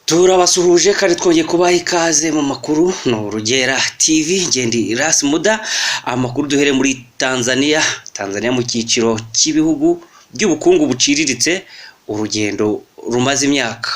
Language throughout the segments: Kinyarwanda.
Turabasuhuje kandi twongeye kubaha ikaze mu makuru. Ni Urugera TV, ngendi Rasmuda. Amakuru duhere muri Tanzania. Tanzania mu cyiciro cy'ibihugu by'ubukungu buciriritse, urugendo rumaze imyaka.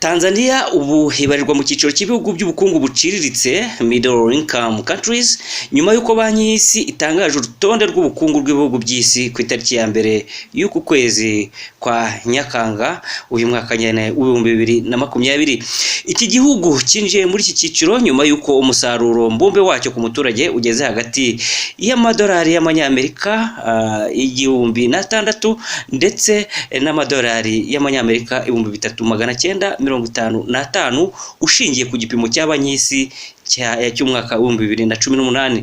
Tanzania ubu ibarirwa mu cyiciro cy'ibihugu by'ubukungu buciriritse, middle income countries, nyuma y'uko Banki y'Isi itangaje urutonde rw'ubukungu bw'ibihugu by'isi ku itariki ya 1 y'uku kwezi kwa Nyakanga uyu mwaka nyene w'2020. Iki gihugu cyinjiye muri iki cyiciro nyuma y'uko umusaruro mbumbe wacyo ku muturage ugeze hagati y'amadolari y'Amanyamerika 1006 ndetse n'amadolari y'Amanyamerika 3955, ushingiye ku gipimo cya Banki y'Isi cy'umwaka w'2018.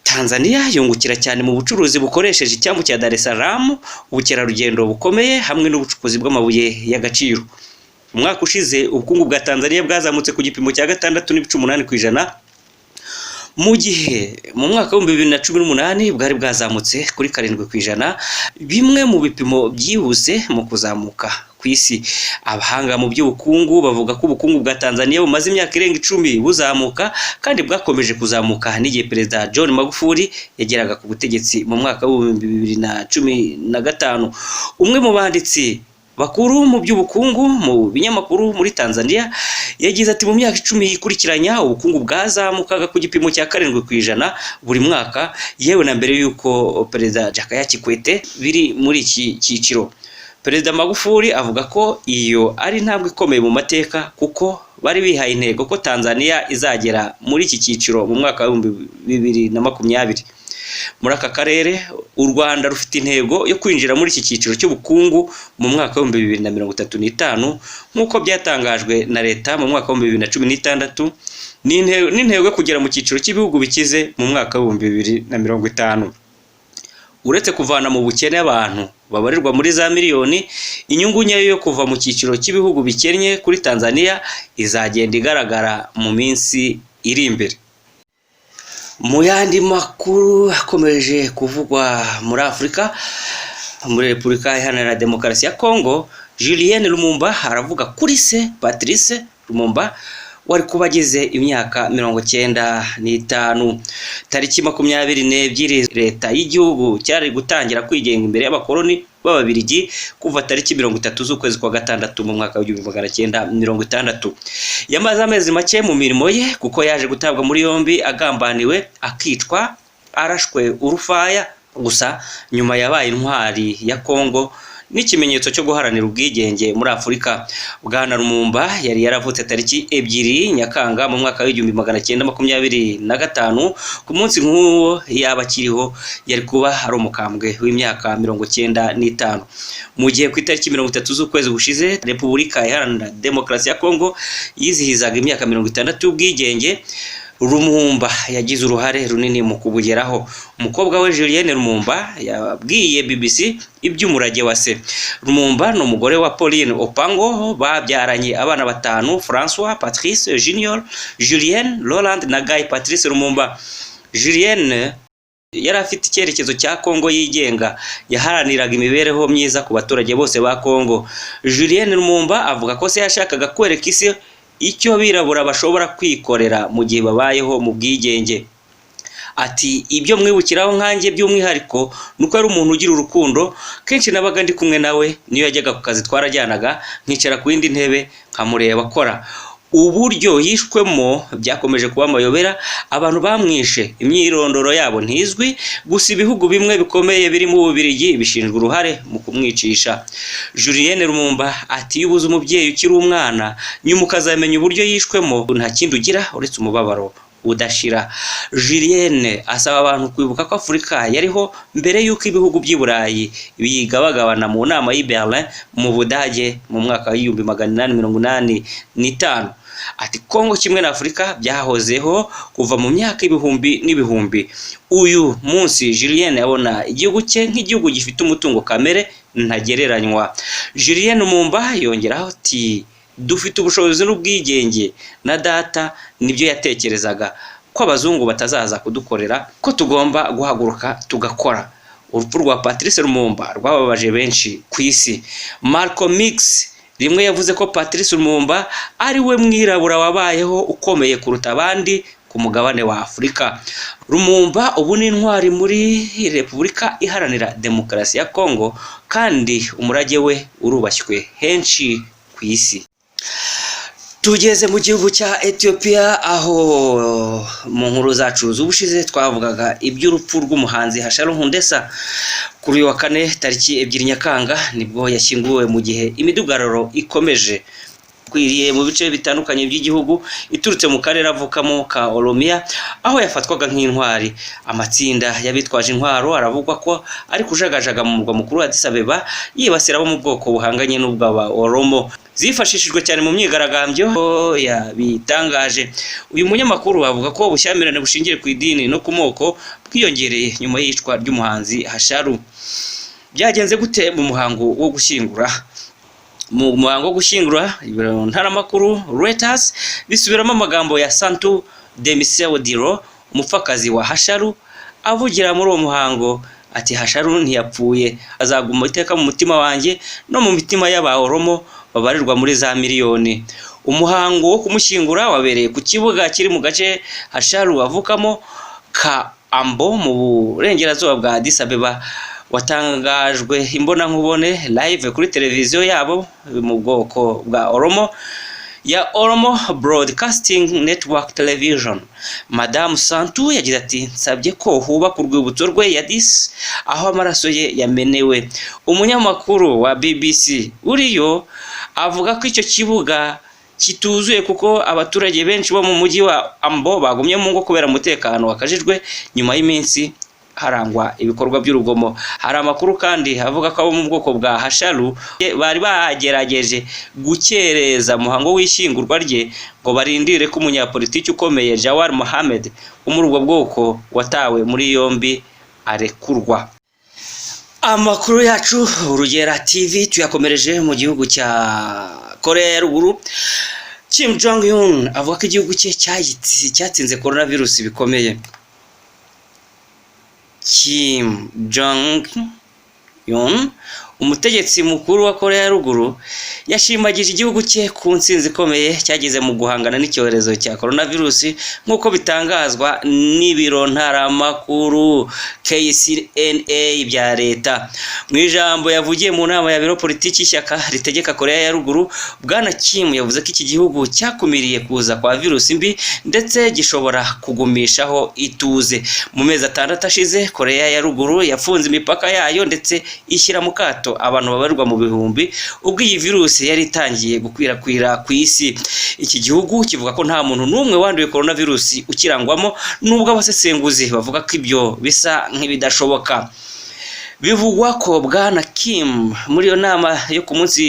Tanzania yungukira cyane mu bucuruzi bukoresheje icyambu cya Dar es Salaam, ubukerarugendo bukomeye hamwe n'ubucukuzi bw'amabuye y'agaciro. Umwaka ushize ubukungu bwa Tanzania bwazamutse ku gipimo cya 6.8%, mu gihe mu mwaka w'2018 bwari bwazamutse kuri 7%, bimwe mu bipimo byihuse mu kuzamuka ku isi. Abahanga mu by'ubukungu bavuga ko ubukungu bwa Tanzania bumaze imyaka irenga 10 buzamuka, kandi bwakomeje kuzamuka n'igihe Perezida John Magufuli yageraga ku butegetsi mu mwaka w'2015. Umwe mu banditsi bakuru mu by'ubukungu mu binyamakuru muri Tanzania yagize ati: "Mu myaka 10 yikurikiranya, ubukungu bwazamukaga ku gipimo cya 7% buri mwaka, yewe na mbere y'uko Perezida Jakaya Kikwete biri muri iki cyiciro." Perezida Magufuli avuga ko iyo ari intambwe ikomeye mu mateka, kuko bari bihaye intego ko Tanzania izagera muri iki cyiciro mu mwaka w'2020. Muri aka karere, u Rwanda rufite intego yo kwinjira muri iki cyiciro cy'ubukungu mu mwaka w'2035, nk'uko byatangajwe na leta mu mwaka w'2016, n'intego yo kugera mu cyiciro cy'ibihugu bikize mu mwaka w'2050. Uretse kuvana mu bukene abantu babarirwa muri za miliyoni, inyungu nyayo yo kuva mu cyiciro cy'ibihugu bikennye kuri Tanzania izagenda igaragara mu minsi iri imbere. Mu yandi makuru akomeje kuvugwa muri Afurika, muri Repubulika Iharanira Demokarasi ya Kongo, Julien Lumumba aravuga kuri se Patrice Lumumba wari kuba agize imyaka 95. Tariki 22, leta y'igihugu cyari gutangira kwigenga imbere y'abakoloni b'Ababirigi kuva tariki 30 z'ukwezi kwa gatandatu mu mwaka w'1960. Yamaze amezi make mu mirimo ye, kuko yaje gutabwa muri yombi agambaniwe, akicwa arashwe urufaya. Gusa nyuma yabaye intwari ya Kongo n'ikimenyetso cyo guharanira ubwigenge muri Afurika. Bwana Lumumba yari yaravutse tariki 2 Nyakanga mu mwaka w'1925. Ku munsi nk'uwo yaba akiriho, yari kuba ari umukambwe w'imyaka 95. Mu gihe ku itariki 30 z'ukwezi gushize Repubulika Iharanira Demokarasi ya Kongo yizihizaga imyaka 60 y'ubwigenge, Lumumba yagize uruhare runini mu kubugeraho. Umukobwa we Julienne Lumumba yabwiye BBC iby'umurage wa se. Lumumba ni umugore wa Pauline Opango, babyaranye abana batanu: François Patrice Junior, Julienne, Roland na Guy Patrice Lumumba. Julienne yari afite icyerekezo cya Kongo yigenga, yaharaniraga imibereho myiza ku baturage bose ba Kongo. Julienne Lumumba avuga ko se yashakaga kwereka isi icyo abirabura bashobora kwikorera mu gihe babayeho mu bwigenge. Ati: "Ibyo mwibukiraho nkanjye by'umwihariko ni uko ari umuntu ugira urukundo. Kenshi nabaga ndi kumwe nawe, niyo yajyaga ku kazi twarajyanaga, nkicara ku yindi ntebe nkamureba akora." Uburyo yishwemo byakomeje kuba amayobera. Abantu bamwishe imyirondoro yabo ntizwi, gusa ibihugu bimwe bikomeye birimo Ububiligi bishinjwa uruhare mu kumwicisha. Julienne Lumumba ati: "Iyo ubuze umubyeyi ukiri umwana, nyuma ukazamenya uburyo yishwemo, nta kindi ugira uretse umubabaro udashira." Julienne asaba abantu kwibuka ko Afurika yariho mbere y'uko ibihugu by'i Burayi biyigabagabana mu nama y'i Berlin mu Budage mu mwaka w'1885. Ati: "Kongo kimwe na Afurika byahozeho kuva mu myaka ibihumbi n'ibihumbi." Uyu munsi Julienne abona igihugu cye nk'igihugu gifite umutungo kamere ntagereranywa. Julienne Lumumba yongeraho ati: "Dufite ubushobozi n'ubwigenge, na data nibyo yatekerezaga, ko abazungu batazaza kudukorera, ko tugomba guhaguruka tugakora." Urupfu rwa Patrice Lumumba rwababaje benshi ku isi. Malcolm X. Rimwe yavuze ko Patrice Lumumba ari we mwirabura wabayeho ukomeye kuruta abandi ku mugabane wa Afurika. Lumumba ubu ni intwari muri Repubulika Iharanira Demokarasi ya Kongo, kandi umurage we urubashywe henshi ku isi. Tugeze mu gihugu cya Ethiopia, aho mu nkuru zacu z'ubushize twavugaga iby'urupfu rw'umuhanzi Hachalu Hundessa. Kuri uyu wa kane tariki 2 Nyakanga nibwo yashyinguwe, mu gihe imidugararo ikomeje kwiriye mu bice bitandukanye by'igihugu iturutse mu karere avukamo ka Oromia, aho yafatwaga nk'intwari. Amatsinda y'abitwaje intwaro aravugwa ko ari kujagajaga mu murwa mukuru Addis Abeba, yibasira abo mu bwoko buhanganye n'ubw'aba Oromo, zifashishijwe cyane mu myigaragambyo yabitangaje. Uyu munyamakuru avuga ko ubushyamirane bushingiye ku idini no ku moko bwiyongereye nyuma y'iyicwa ry'umuhanzi Hachalu. Byagenze gute mu muhango wo gushyingura? Mu muhango wo gushyingura, ibiro ntaramakuru Reuters bisubiramo amagambo ya Santu Demiseo Diro, umupfakazi wa Hachalu, avugira muri uwo muhango ati: "Hachalu ntiyapfuye, azaguma iteka mu mutima wanjye no mu mitima y'aba Oromo babarirwa muri za miliyoni." Umuhango wo kumushyingura wabereye ku kibuga kiri mu gace Hachalu avukamo ka Ambo, mu burengerazuba bwa Addis Abeba. Watangajwe imbonankubone, live, kuri televiziyo yabo mu bwoko bwa Oromo ya Oromo Broadcasting Network Television. Madamu Santu yagize ati: "Nsabye ko hubaka urwibutso rwe ya Addis aho amaraso ye yamenewe." Umunyamakuru wa BBC uriyo avuga ko icyo kibuga kituzuye kuko abaturage benshi bo mu mujyi wa Ambo bagumye mu ngo kubera umutekano wakajijwe nyuma y'iminsi harangwa ibikorwa by'urugomo. Hari amakuru kandi avuga ko abo mu bwoko bwa Hachalu bari bagerageje gukereza umuhango w'ishyingurwa rye ngo barindire ko umunyapolitiki ukomeye Jawar Mohammed wo muri ubwo bwoko watawe muri yombi arekurwa. Amakuru yacu Urugera TV tuyakomereje mu gihugu cya Korea ya Ruguru. Kim Jong Un avuga ko igihugu cye cyatsinze coronavirus bikomeye. Kim Jong Un, umutegetsi mukuru wa Korea ya Ruguru, yashimagije igihugu cye ku ntsinzi ikomeye cyageze mu guhangana n'icyorezo cya coronavirus, nk'uko bitangazwa n'ibiro ntaramakuru KCNA bya leta. Mu ijambo yavugiye mu nama ya biro politiki y'ishyaka ritegeka Korea ya Ruguru, Bwana Kim yavuze ko iki gihugu cyakumiriye kuza kwa virusi mbi ndetse gishobora kugumishaho ituze. Mu mezi 6 ashize, Korea ya Ruguru yafunze imipaka yayo ndetse ishyira mu kato abantu babarirwa mu bihumbi ubwo iyi virusi yari itangiye gukwirakwira ku isi. Iki gihugu kivuga ko nta muntu n'umwe wanduye coronavirus ukirangwamo, nubwo abasesenguzi bavuga ko ibyo bisa nk'ibidashoboka. Bivugwa ko Bwana Kim muri iyo nama yo ku munsi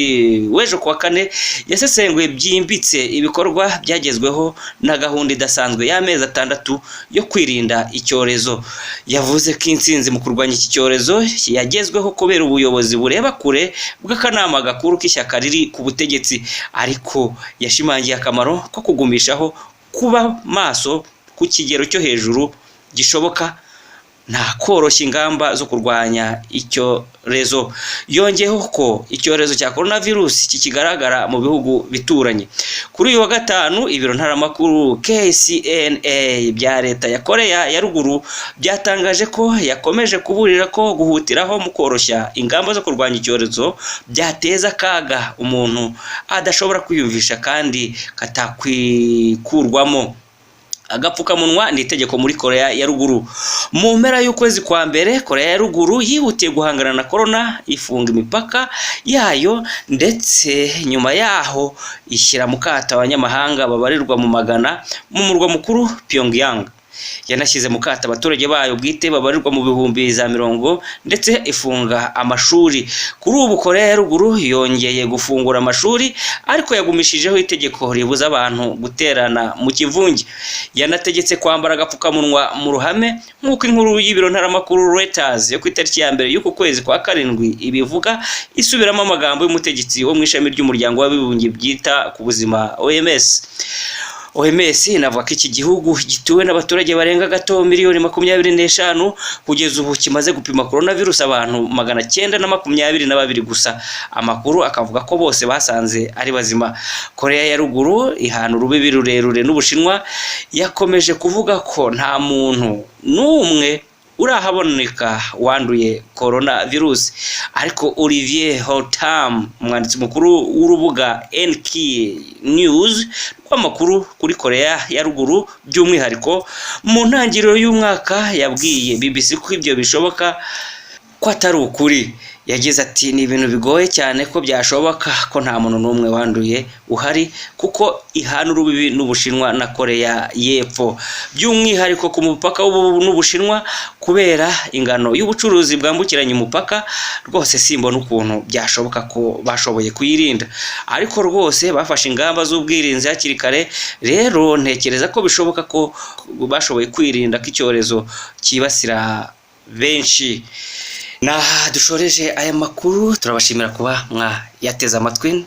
w'ejo kuwa kane yasesenguye byimbitse ibikorwa byagezweho na gahunda idasanzwe y'amezi 6 yo kwirinda icyorezo. Yavuze ko intsinzi mu kurwanya iki cyorezo yagezweho kubera ubuyobozi bureba kure bw'akanama gakuru k'ishyaka riri ku butegetsi, ariko yashimangiye akamaro ko kugumishaho kuba maso ku kigero cyo hejuru gishoboka, nta koroshya ingamba zo kurwanya icyorezo. Yongeyeho ko icyorezo cya coronavirus kikigaragara mu bihugu bituranye. Kuri uyu wa gatanu, ibiro ntaramakuru KCNA bya leta ya Korea ya Ruguru byatangaje ko yakomeje kuburira ko guhutiraho mu koroshya ingamba zo kurwanya icyorezo byateza akaga umuntu adashobora kwiyumvisha kandi katakwikurwamo. Agapfukamunwa ni itegeko muri Korea ya Ruguru. Mu mpera y'ukwezi kwa mbere, Korea ya Ruguru yihutiye guhangana na corona, ifunga imipaka yayo, ndetse nyuma yaho ishyira mu kato abanyamahanga babarirwa mu magana mu murwa mukuru Pyongyang. Yanashyize mu kato abaturage bayo bwite babarirwa mu bihumbi za mirongo, ndetse ifunga amashuri. Kuri ubu Korea ya Ruguru yongeye gufungura amashuri, ariko yagumishijeho itegeko ribuza abantu guterana mu kivunge. Yanategetse kwambara agapfukamunwa mu ruhame, nk'uko inkuru y'ibiro ntaramakuru Reuters yo ku itariki ya 1 y'uku kwezi kwa karindwi ibivuga, isubiramo amagambo y'umutegetsi wo mu ishami ry'umuryango w'abibumbye byita ku buzima, OMS. OMS inavuga ko iki gihugu gituwe n'abaturage barenga gato miliyoni 25, kugeza ubu kimaze gupima coronavirus abantu 922 gusa, amakuru akavuga ko bose basanze ari bazima. Korea ya Ruguru ihana urubibi rurerure n'Ubushinwa, yakomeje kuvuga ko nta muntu n'umwe urahaboneka wanduye coronavirus. Ariko Olivier Holtam, umwanditsi mukuru w'urubuga NK News rw'amakuru kuri Korea ya Ruguru by'umwihariko, mu ntangiriro y'umwaka yabwiye BBC ko ibyo bishoboka ko atari ukuri. Yagize ati: "Ni ibintu bigoye cyane ko byashoboka ko nta muntu n'umwe wanduye uhari, kuko ihana urubibi n'Ubushinwa na Korea y'Epfo, by'umwihariko ku mupaka n'Ubushinwa, kubera ingano y'ubucuruzi bwambukiranya umupaka. Rwose simbona ukuntu byashoboka ko bashoboye kuyirinda, ariko rwose bafashe ingamba z'ubwirinzi hakiri kare. Rero ntekereza ko bishoboka ko bashoboye kwirinda ko icyorezo cyibasira benshi." Naha dushoreje aya makuru, turabashimira kuba mwayateze amatwi.